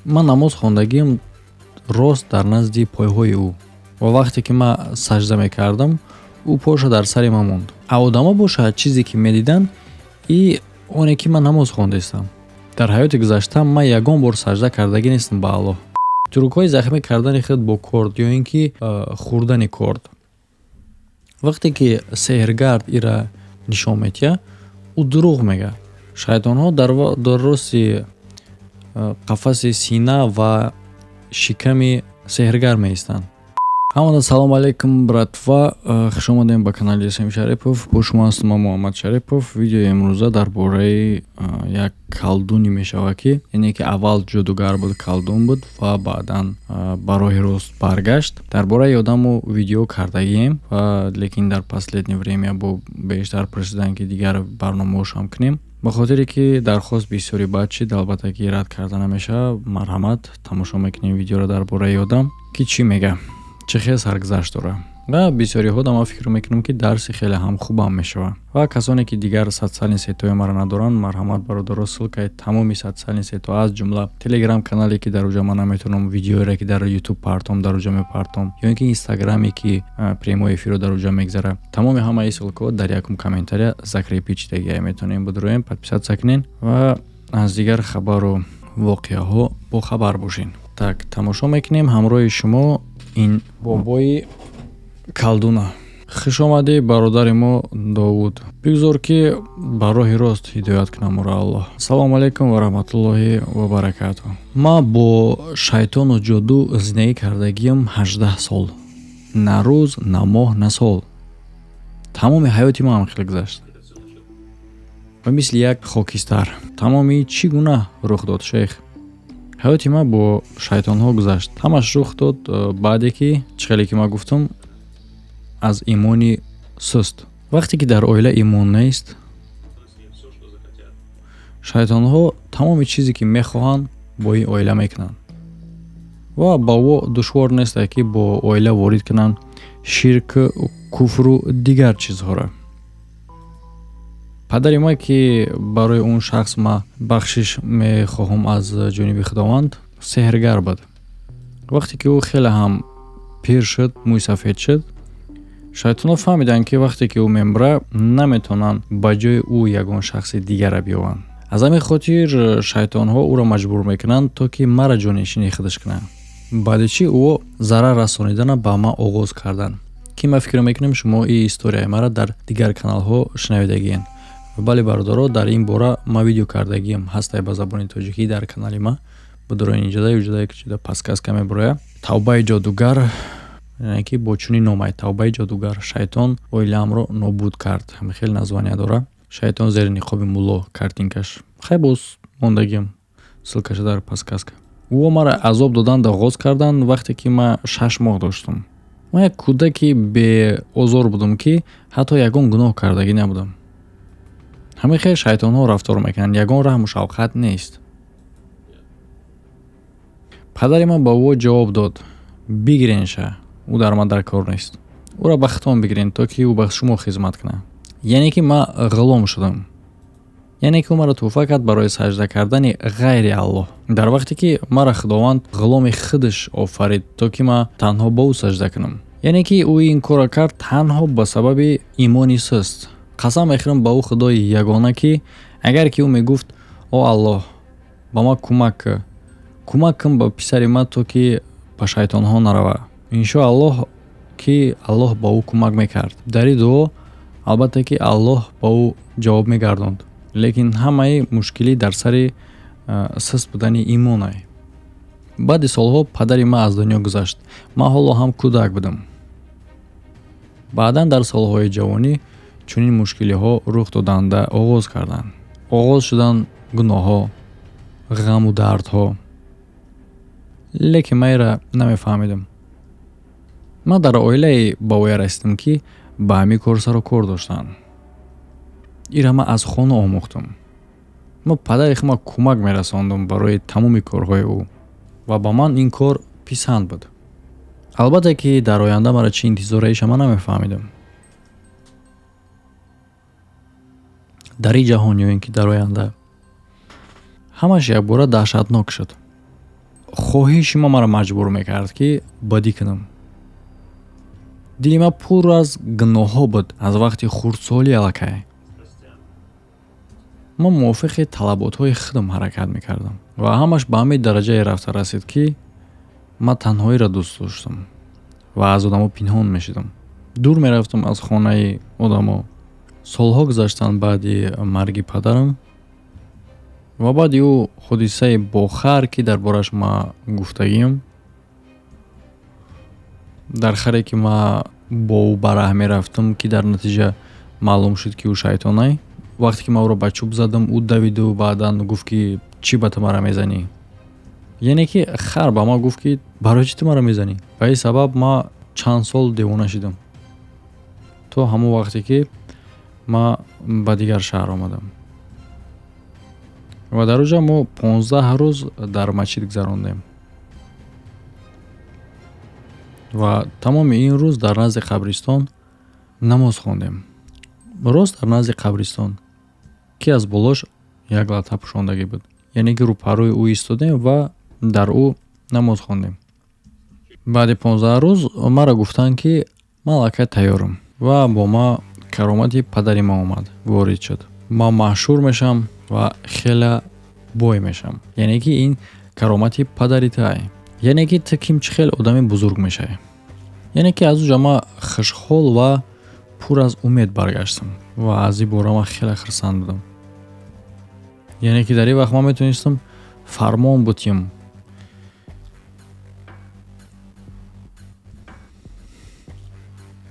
Ман намоз хондагиам рост дар назди пойҳои ӯ, ва вақте ки ман сажда мекардам, ӯ поша дар сари ман монд. А одамо бошад, чизе ки медиданд, и оне ки ман намоз хондаистам. Дар ҳаёти гузаштаам ман ягон бор сажда кардагӣ нестам ба Аллоҳ. Трюкҳои захмӣ кардани худ бо корд ё ин ки хӯрдани корд. Вақте ки сеҳргард ира нишон медиҳад, ӯ дурӯғ мегӯяд. Шайтонҳо дар рости қафаси сина ва шиками сеҳргар меистанд. Ҳамада салому алайкум, братва, хуш омадем ба канали Сем Шарипов. Бо шумо ҳастам ман, Муҳаммад Шарипов. Видеои имрӯза дар бораи як колдуне мешавад, ки яъне ки аввал ҷодугар буд, колдун буд ва баъдан ба роҳи рост баргашт. Дар бораи одаму видео кардагием, ва лекин дар последнее время бо бештар пурсиданд, ки дигар барномаҳошам кунем. Ба хотире ки дархост бисёри бад шид, албатта ки рад карда намешавад. Марҳамат, тамошо мекунем видеоро дар бораи одам, ки чӣ мега, чӣ хел саргузашт дорад. Ва бисёриҳо да ман фикр мекунам, ки дарси хеле ҳам хубам мешавад. Ва касоне ки дигар социальный сетьҳои маро надоранд, марҳамат, бародаро, ссылкаи тамоми социальный сетьҳо, аз ҷумла Телеграм канале, ки дар уҷа ман наметавонам видеоеро, ки дар Ютуб партом, дар уҷа мепартом, ё ин ки Инстаграме, ки прямой эфирро дар уҷа мегзара, тамоми ҳамаи ссылкаҳо дар якум комментария закрепить шидагия. Метавонем бидуроем, подписаться кунен ва аз дигар хабару воқеаҳо бохабар бошен. Так, тамошо мекунем ҳамроҳи шумо ин бобои колдуна. Хуш омадӣ, бародари мо Довуд. Бигзор, ки ба роҳи рост ҳидоят кунам моро Аллоҳ. Ассалому алайкум ва раҳматуллоҳи ва баракату. Ман бо шайтону ҷоду зиндагӣ кардагиам 18 сол. На рӯз, на моҳ, на сол. Тамоми ҳаёти ман ҳам хеле гузашт ва мисли як хокистар. Тамоми чӣ гуна рух дод, шейх? Ҳаёти ман бо шайтонҳо гузашт. Ҳамаш рух дод баъде ки, чӣ хеле ки ман гуфтам, аз имони суст. Вақте ки дар оила имон нест, шайтонҳо тамоми чизе ки мехоҳанд, бо ин оила мекунанд, ва ба ӯ душвор нест, ки бо оила ворид кунанд ширк, куфру дигар чизҳоро. Падари ман, ки барои он шахс ман бахшиш мехоҳам аз ҷониби Худованд, сеҳргар буд. Вақте ки ӯ хеле ҳам пир шуд, мӯи сафед шуд, шайтонҳо фаҳмиданд, ки вақте ки ӯ мемира, наметавонанд ба ҷои ӯ ягон шахси дигарро биёванд. Аз ҳамин хотир шайтонҳо ӯро маҷбур мекунанд, то ки маро ҷонишини худаш кунанд. Баъди чӣ ӯ зарар расонидана ба ман оғоз карданд, ки ман фикр мекунам, шумо ин историяи маро дар дигар каналҳо шунавидагиен. Бале, бародаро, дар ин бора ман видео кардагиам ҳастай ба забони тоҷикӣ дар канали ма. Бидурои инҷода юҷода кичида подсказка мебуроя. «Тавбаи ҷодугар», яъне ки бо чунин номай: «Тавбаи ҷодугар. Шайтон оилаамро нобуд кард». Ҳамин хел названия дора. Шайтон зери ниқоби мулло, картинкаш. Хай, боз мондагиам ссылкаша дар подсказка. Ӯ маро азоб доданд оғоз карданд, вақте ки ман 6 моҳ доштам. Ман як кӯдаки беозор будам, ки ҳатто ягон гуноҳ кардагӣ набудам. Ҳамин хел шайтонҳо рафтор мекунанд, ягон раҳму шавқат нест. Падари ман ба ӯ ҷавоб дод: «Бигиренша, ӯ дар ман дар кор нест, ӯро ба хитон бигирен, то ки ӯ ба шумо хизмат кунад». Яъне ки ман ғулом шудам, яъне ки ӯ маро тӯҳфа кард барои сажда кардани ғайри Аллоҳ, дар вақте ки маро Худованд ғуломи худаш офарид, то ки ман танҳо ба ӯ сажда кунам. Яъне ки ӯ ин корро кард танҳо ба сабаби имони суст. Қасам мехӯрам ба ӯ Худои ягона, ки агар ки ӯ мегуфт: «О Аллоҳ, ба ман кӯмак кун, кӯмак кун ба писари ман, то ки ба шайтонҳо наравад», иншоаллоҳ, ки Аллоҳ ба ӯ кӯмак мекард. Дар ин дуо, албатта, ки Аллоҳ ба ӯ ҷавоб мегардонд. Лекин ҳамаи мушкилӣ дар сари суст будани имонай. Баъди солҳо падари ман аз дунё гузашт. Ман ҳоло ҳам кӯдак будам. Баъдан дар солҳои ҷавонӣ чунин мушкилиҳо рух доданда оғоз карданд. Оғоз шуданд гуноҳҳо, ғаму дардҳо, лекин ман инро намефаҳмидам. Ман дар оилае ба воя расидам, ки ба ҳамин кор сару кор доштанд. Инро ман аз хона омӯхтам. Ман падари худам кӯмак мерасондам барои тамоми корҳои ӯ, ва ба ман ин кор писанд буд. Албатта, ки дар оянда маро чӣ интизораиша ман намефаҳмидам дар ин ҷаҳон ё ин ки дар оянда. Ҳамаш якбора даҳшатнок шуд. Хоҳиши ма маро маҷбур мекард, ки бадӣ кунам. Дили ма пур аз гуноҳҳо буд аз вақти хурдсолӣ аллакай. Ман мувофиқи талаботҳои худам ҳаракат мекардам ва ҳамаш ба ҳамин дараҷае рафта расид, ки ман танҳоиро дӯст доштам ва аз одамо пинҳон мешудам. Дур мерафтам аз хонаи одамо. Солҳо гузаштанд баъди марги падарам ва баъди ӯ ҳодисаи бо хар, ки дар борааш ман гуфтагиам, дар харе ки ман бо ӯ ба раҳ мерафтам, ки дар натиҷа маълум шуд, ки ӯ шайтонай. Вақте ки ман ӯро ба чӯб задам, ӯ давиду баъдан гуфт, ки чӣ ба ту мара мезанӣ? Яъне ки хар ба ман гуфт, ки барои чӣ ту маро мезанӣ? Ба ин сабаб ман чанд сол девона шудам, то ҳамон вақте ки ман ба дигар шаҳр омадам ва дар оҷа мо 15 рӯз дар масҷид гузарондем ва тамоми ин рӯз дар назди қабристон намоз хондем, рост дар назди қабристон, ки аз болош як латта пӯшондагӣ буд. Яъне ки рӯпарӯи ӯ истодем ва дар ӯ намоз хондем. Баъди 15 рӯз маро гуфтанд, ки ман аллакай тайёрам, ва бо ман каромати падари ман омад, ворид шуд. Ман машҳур мешавам ва хеле бой мешавам. Яъне ки ин каромати падари туай, яъне ки ту ким чӣ хел одами бузург мешавӣ. Яъне ки аз уҷа ман хушҳол ва пур аз умед баргаштам ва аз ин бора ман хеле хурсанд будам. Яъне ки дар ин вақт ман метавонистам фармон бутим.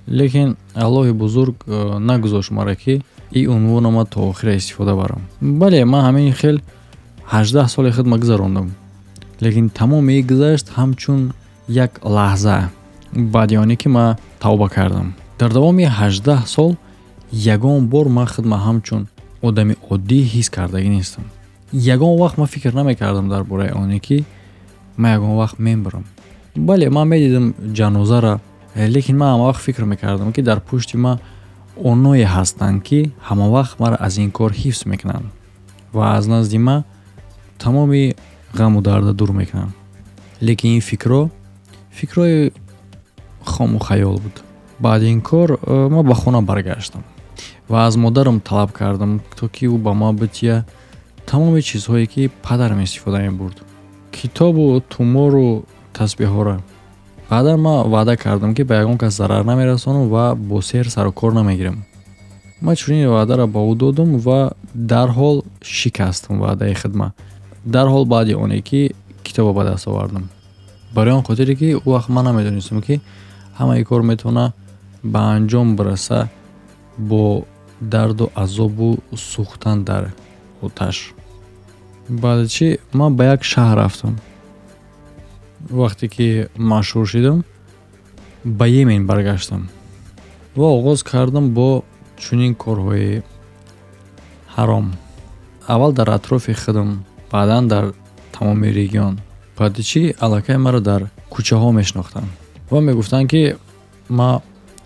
Лекин Аллоҳи бузург нагузошт мара, ки ин унвонро ман то охира истифода барам. Бале, ман ҳамин хел 18 соли худма гузарондам, лекин тамоми ин гузашт ҳамчун як лаҳза баъди оне ки ман тавба кардам. Дар давоми 18 сол ягон бор ман худма ҳамчун одами оддӣ ҳис кардагӣ нестам. Ягон вақт ман фикр намекардам дар бораи оне, ки ман ягон вақт мемирам. Бале, ман медидам ҷанозара, лекин ман ҳамавақт фикр мекардам, ки дар пушти ман оное ҳастанд, ки ҳамавақт маро аз ин кор ҳифз мекунанд ва аз назди ман тамоми ғаму дарда дур мекунанд. Лекин ин фикрҳо фикрҳои хому хаёл буд. Баъди ин кор ман ба хона баргаштам ва аз модарам талаб кардам, то ки ӯ ба ман бития тамоми чизҳое, ки падарам истифода мебурд, китобу тумору тасбеҳҳоро. Баъдан ман ваъда кардам, ки ба ягон кас зарар намерасонам ва бо сеҳр сару кор намегирам. Ман чунин ваъдаро ба ӯ додам ва дарҳол шикастам ваъдаи хидма, дарҳол баъди оне ки китобро ба даст овардам, барои он хотире ки ӯ вақт ман намедонистам, ки ҳамаи кор метавона ба анҷом бираса бо дарду азобу сӯхтан дар оташ. Баъди чӣ ман ба як шаҳр рафтам. Вақте ки машҳур шудам, ба Йемен баргаштам ва оғоз кардам бо чунин корҳои ҳаром, аввал дар атрофи худам, баъдан дар тамоми регион. Баъди чӣ аллакай маро дар кӯчаҳо мешинохтанд ва мегуфтанд, ки ман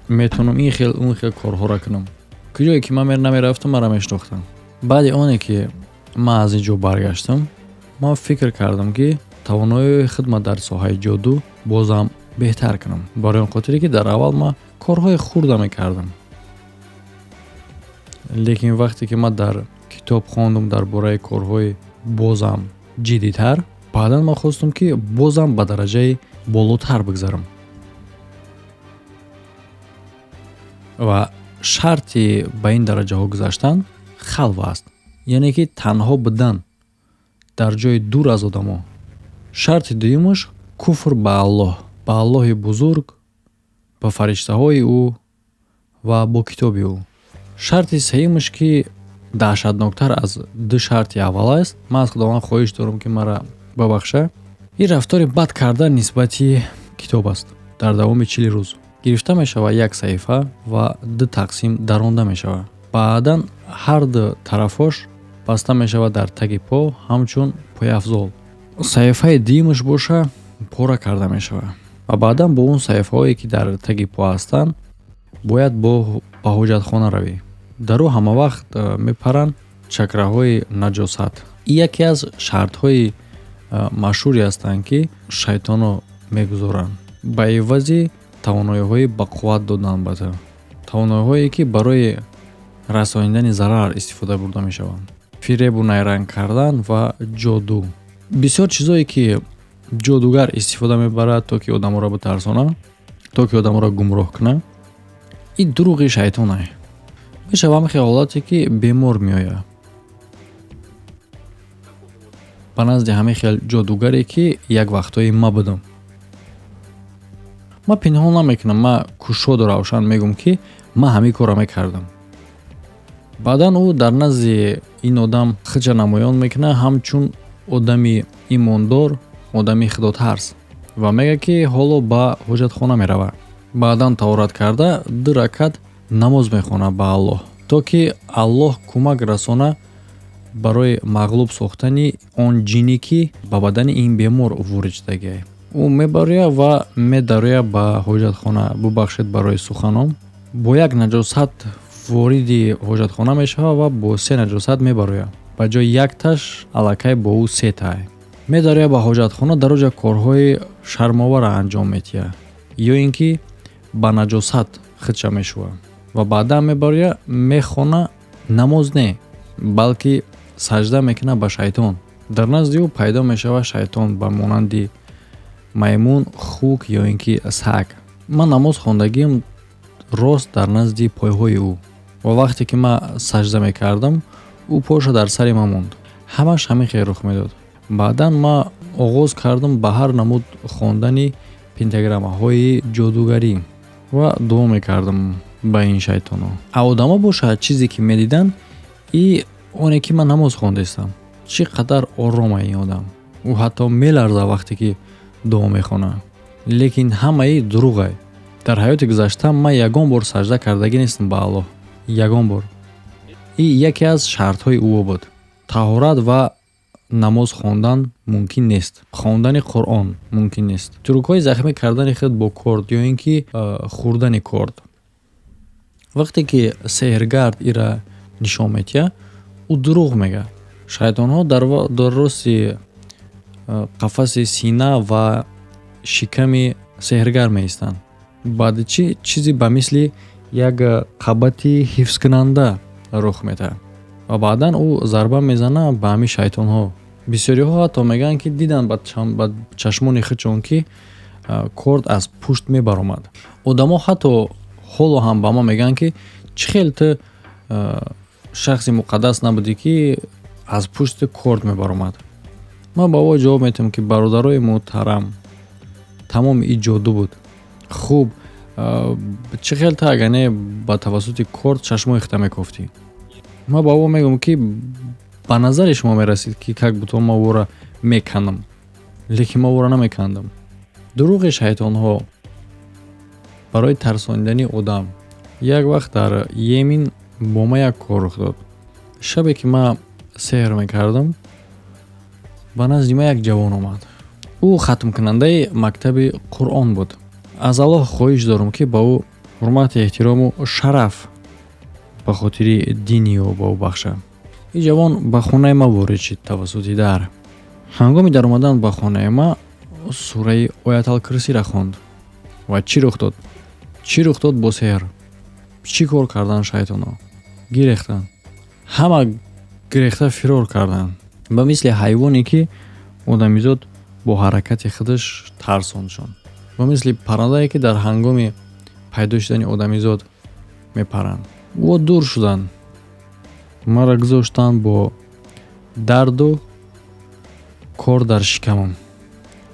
метавонам ин хел, он хел корҳоро кунам. Куҷое ки ман намерафтам, маро мешинохтанд. Баъди оне ки ман аз ин ҷо баргаштам, ман фикр кардам, ки тавоноии худма дар соҳаи ҷоду бозам беҳтар кунам, барои он хотире ки дар аввал ман корҳои хурда мекардам. Лекин вақте ки ман дар китоб хондум дар бораи корҳои бозам ҷиддитар, баъдан ман хостам, ки бозам ба дараҷаи болотар бигзарам. Ва шарти ба ин дараҷаҳо гузаштан халва аст, яъне ки танҳо будан дар ҷои дур аз одамо. Шарти дуюмаш куфр ба Аллоҳ, ба Аллоҳи бузург, ба фариштаҳои ӯ ва бо китоби ӯ. Шарти сеюмаш, ки даҳшатноктар аз ду шарти аввал аст, ман аз Худованд хоҳиш дорам, ки маро бабахша, ин рафтори бад кардан нисбати китоб аст. Дар давоми 40 рӯз гирифта мешавад як саҳифа ва ду тақсим даронда мешавад, баъдан ҳар ду тарафош баста мешавад дар таги по ҳамчун пойафзол. Саҳифаи дуюмаш боша пора карда мешавад ва баъдан бо он саҳифаҳое, ки дар таги по ҳастанд, бояд ба ҳоҷатхона равӣ. Дар ӯ ҳамавақт мепаранд чакраҳои наҷосат. Ин яке аз шартҳои машҳуре ҳастанд, ки шайтоно мегузоранд ба ивази тавоноиҳои ба қувват додан ба ту, тавоноиҳое, ки барои расонидани зарар истифода бурда мешаванд, фиребу найранг кардан ва ҷоду. Бисёр чизое, ки ҷодугар истифода мебарад, то ки одаморо битарсона, то ки одаморо гумроҳ кунад, ин дурӯғи шайтонае мешава. Ҳамин ҳолате, ки бемор меояд ба назди ҳамин хел ҷодугаре, ки як вақтҳое ма будам. Ман пинҳон намекунам, ман кушоду равшан мегӯм, ки ман ҳамин корро мекардам. Баъдан ӯ дар назди ин одам худша намоён мекунад ҳамчун одами имондор, одами худотарс, ва мегӯяд, ки ҳоло ба ҳоҷатхона меравад. Баъдан таҳорат карда, ду ракат намоз мехонад ба Аллоҳ, то ки Аллоҳ кӯмак расона барои мағлуб сохтани он ҷине, ки ба бадани ин бемор ворид шудагиай. Ӯ мебарояд ва медарояд ба ҳоҷатхона. Бубахшед барои суханом. Бо як наҷосат вориди ҳоҷатхона мешавад ва бо се наҷосат мебарояд. Ба ҷои якташ аллакай бо ӯ сетае. Медарояд ба ҳоҷатхона, дар оҷа корҳои шармоварро анҷом медиҳад ё ин ки ба наҷосат худша мешӯяд ва баъдан мебарояд, мехона, намоз не, балки саҷда мекунад ба шайтон. Дар назди ӯ пайдо мешавад шайтон ба монанди маймун, хук ё ин ки саг. Ман намоз хондагиам рост дар назди пойҳои ӯ, ва вақте ки ман саҷда мекардам, ӯ поша дар сари ман монд. Ҳамаш ҳамин хел рух медод. Баъдан ман оғоз кардам ба ҳар намуд хондани пентаграммаҳои ҷодугарӣ ва дуо мекардам ба ин шайтонҳо. А одамо бошад, чизе ки медиданд, и оне ки ман намоз хондаистам, чӣ қадар орома ин одам, ӯ ҳатто меларзад, вақте ки дуо мехонад. Лекин ҳамаи дурӯғай. Дар ҳаёти гузашта ман ягон бор саҷда кардагӣ нестам ба Аллоҳ, ягон бор. И яке аз шартҳои ӯ буд: таҳорат ва намоз хондан мумкин нест, хондани Қуръон мумкин нест, трюкҳои захмӣ кардани худ бо корд ё ин ки хӯрдани корд. Вақте ки сеҳргард ира нишон медиҳад, ӯ дурӯғ мегӯяд. Шайтонҳо дар рости қафаси сина ва шиками сеҳргар меистанд. Баъди чӣ чизе ба мисли як қабати ҳифзкунанда рух медиҳад ва баъдан ӯ зарба мезанад ба ҳамин шайтонҳо. Бисёриҳо ҳатто мегӯянд, ки диданд ба чашмони худшон, ки корд аз пушт мебаромад. Одамо ҳатто ҳоло ҳам ба ман мегӯянд, ки чӣ хел ту шахси муқаддас набудӣ, ки аз пушти корд мебаромад? Ман ба ӯ ҷавоб медиҳам, ки бародарои муҳтарам, тамоми ин ҷоду буд. Хуб, чӣ хел ту агар не ба тавассути корд чашмои худта мекофтӣ? Ман ба ӯ мегӯям, ки ба назари шумо мерасид, ки как будто ман ӯро меканам, лекин ман ӯро намекандам. Дурӯғи шайтонҳо барои тарсонидани одам. Як вақт дар Йемен бо ман як кор рух дод. Шабе ки ман сеҳр мекардам, ба назди ман як ҷавон омад. Ӯ хатмкунандаи мактаби Қуръон буд. Аз Аллоҳ хоҳиш дорам, ки ба ӯ ҳурмату эҳтирому шараф ба хотири дини ӯ ба ӯ бахшад. Ин ҷавон ба хонаи ман ворид шид тавассути дар. Ҳангоми даромадан ба хонаи ман сураи Ояталкурсиро хонд. Ва чӣ рух дод? Чӣ рух дод бо сеҳр? Чӣ кор карданд шайтонҳо? Гирехтанд, ҳама гирехта фирор карданд, ба мисли ҳайвоне, ки одамизод бо ҳаракати худаш тарсондшон, ба мисли паррандае, ки дар ҳангоми пайдо шудани одамизод мепаранд. Ӯ дур шуданд, маро гузоштанд бо дарду кор дар шикамам.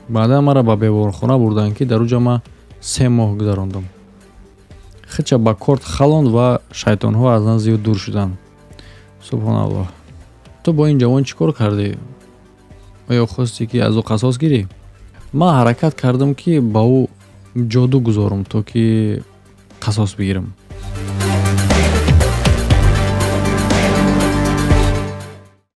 Баъдан маро ба беморхона бурданд, ки дар уҷа ман 3 моҳ гузарондам. Худша ба корд халонд ва шайтонҳо аз назди ӯ дур шуданд. Субҳоналлоҳ! Ту бо ин ҷавон чӣ кор кардӣ? Оё хостӣ, ки аз ӯ қасос гирӣ? Ман ҳаракат кардам, ки ба ӯ ҷоду гузорам, то ки қасос бигирам.